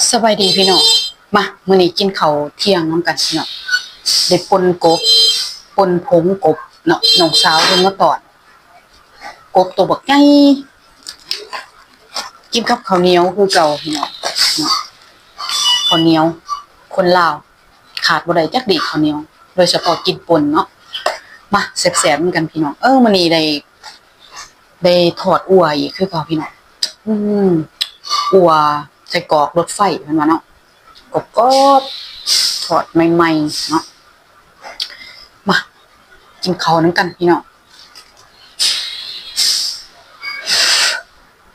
ສະບາຍດີພີ່ນ້ອງ ມາ ມື້ນີ້ກິນເຂົ້າທ່ຽງນຳກັນພີ່ນ້ອງ. ໄດ້ປົ່ນກົບ ປົ່ນຜົງກົບເນາະ ນ້ອງສາວເພິ່ນມາຕອນກົບໂຕບັກໃຫຍ່ ກິນກັບເຂົ້າໜຽວຄືເກົ່າພີ່ນ້ອງເນາະ. ເຂົ້າໜຽວຄົນລາວຂາດບໍ່ໄດ້ຈັກດີ ເຂົ້າໜຽວ ໂດຍສະເພາະກິນປົ່ນເນາະ. ມາແຊບໆນຳກັນພີ່ນ້ອງ. ເອີ ມື້ນີ້ໄດ້ ໄດ້ທອດອົ່ວອີກຄືເກົ່າພີ່ນ້ອງ. ອືມ ອົ່ວໄສ້ກອກລົດໄຟເພິ່ນວ່າເນາະ ກອບໆ ທອດໃໝ່ໆເນາະ. ມາກິນເຂົ້ານຳກັນພີ່ນ້ອງ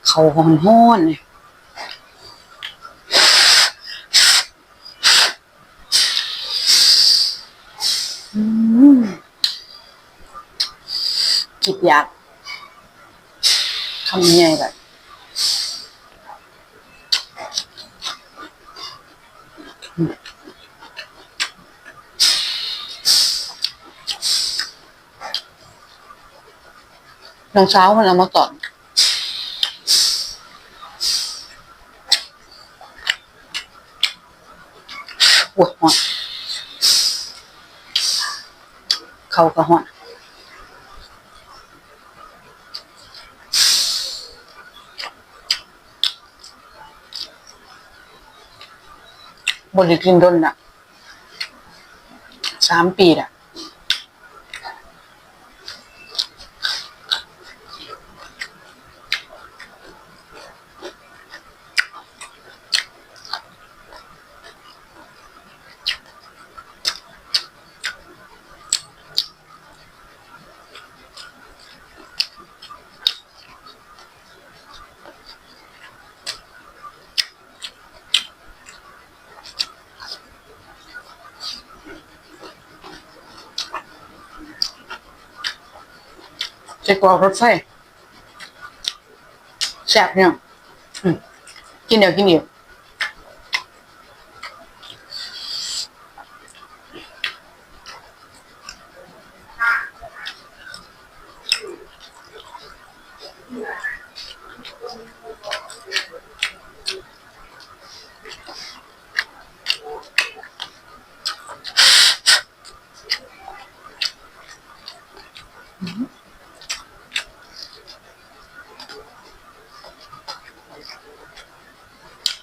ເຂົ້າຮ້ອນໆ. ອືມ ຄິດຢາກຄຳໃຫຍ່ແບບ ອືມ ນ້ອງສາວເພິ່ນເອົາມາຕອນ. ໂອ້ຍ ຮ້ອນ ເຂົ້າກໍຮ້ອນ ບໍ່ໄດ້ກິນດົນລະ ສາມປີລະ. ໄສ້ກອກລົດໄຟ ແຊບເນາະ. ອືມ ກິນແລ້ວກິນອີກ.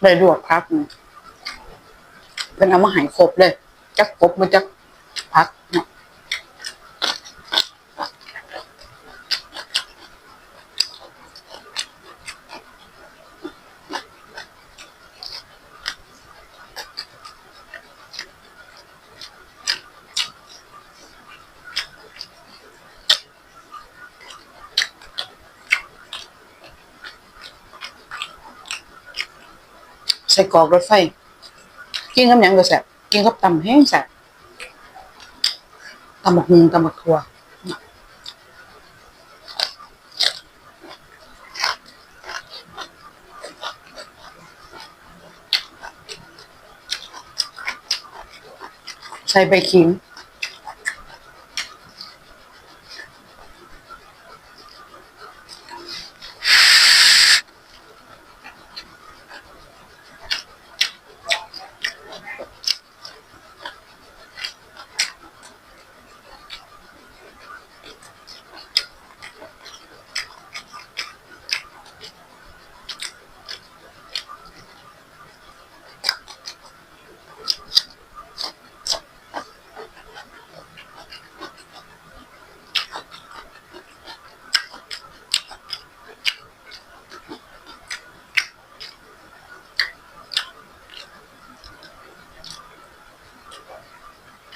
ໄດ້ລວກຜັກ ເພິ່ນເອົາມາໃຫ້ຄົບເລີຍ ຈັກກົບມາຈັກຜັກເນາະ. ໄສ້ກອກລົດໄຟ ກິນກັບຫຍັງກໍແຊບ ກິນກັບຕຳແຮງແຊບ ຕຳບັກຫຸ່ງ ຕຳບັກຖົ່ວ ໃສ່ໃບຂີງ.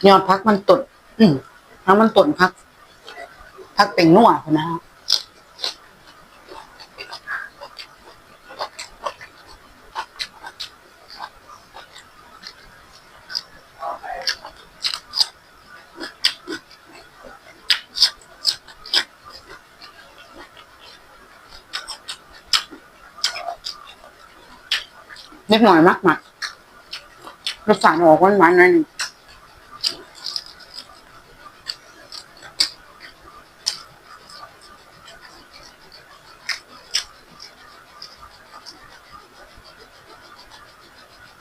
ຍອດຜັກມັນຕົ້ນ ອືມ ຜັກມັນຕົ້ນ ຜັກ ຜັກແປ້ງນົວພຸ້ນນະ. ເດັກນ້ອຍມັກ ມັກ ລົດຊາດອອກຫວານໆໜ້ອຍໜຶ່ງ. ເ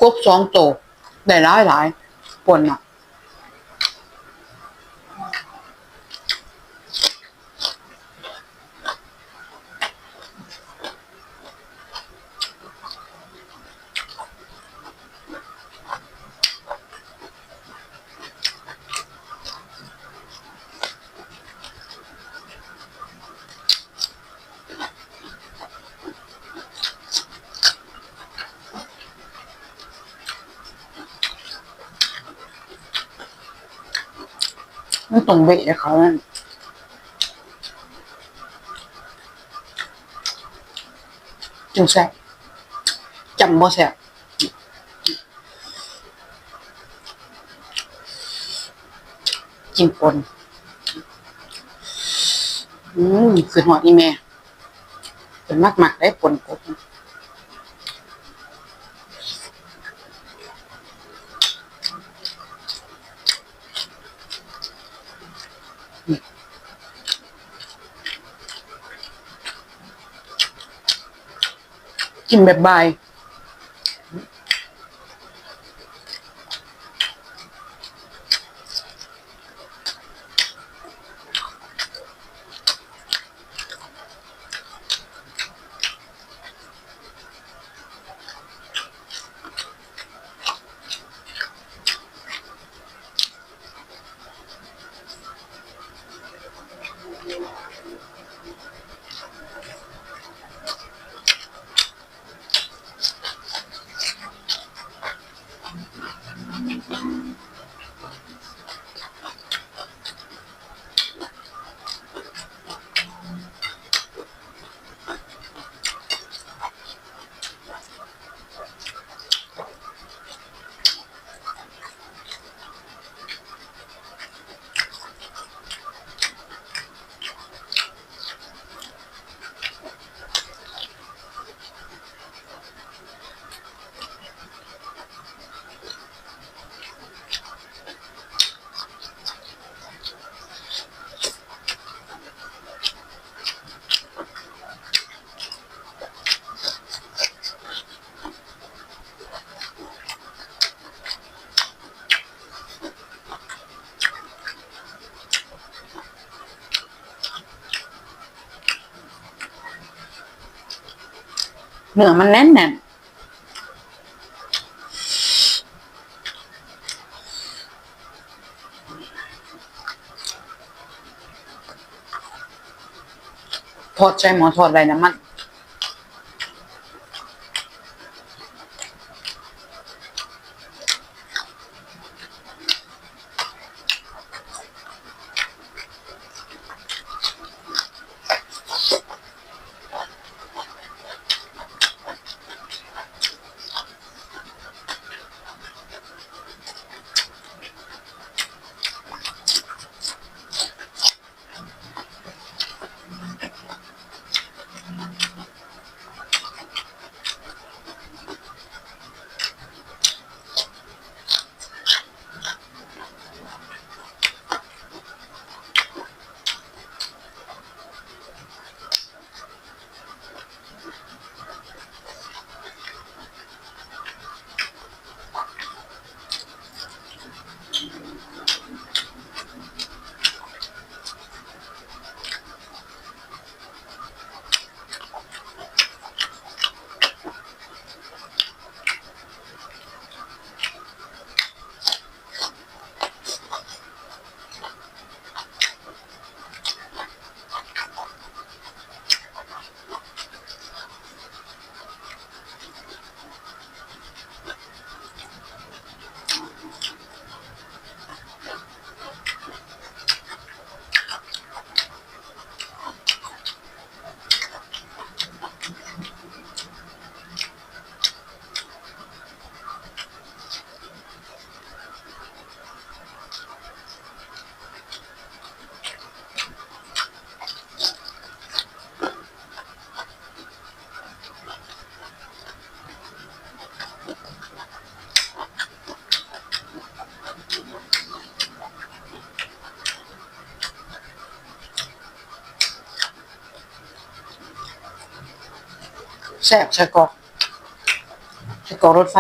ກົບສອງໂຕ ໄດ້ຫຼາຍໆ ປົ່ນນະ. ມັນຕ້ອງເບະໃຫ້ເຂົານັ້ນ ຈຶ່ງແຊບ ຈ້ຳບໍ່ແຊບ. ກິນປົ່ນ ອືມ ຄິດຮອດອີ່ແມ່ ເພິ່ນມັກໆ ເດ້ ປົ່ນກົບ. ກິນແບບບ່າຍ. ເນື້ອມັນແໜ້ນໆ. ທອດໃສ່ໝໍ້ທອດໄດ້ນ້ຳມັນ. ແຊບ ໄສ້ກອກ ໄສ້ກອກລົດໄຟ.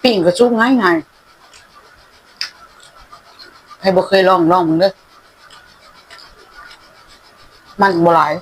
ປີ້ງກໍສຸກງ່າຍໆ. ໃຜບໍ່ເຄີຍລອງ ລອງເບິ່ງເດີ. ມັນບໍ່ຫຼາຍ.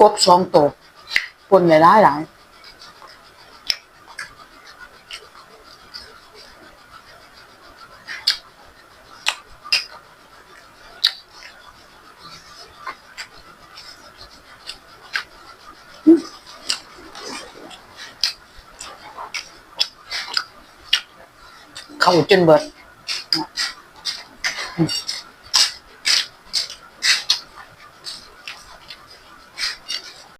ກົບສອງໂຕ ປົ່ນໄດ້ຫຼາຍໆ. ເຂົ້າຈົນເບິດ.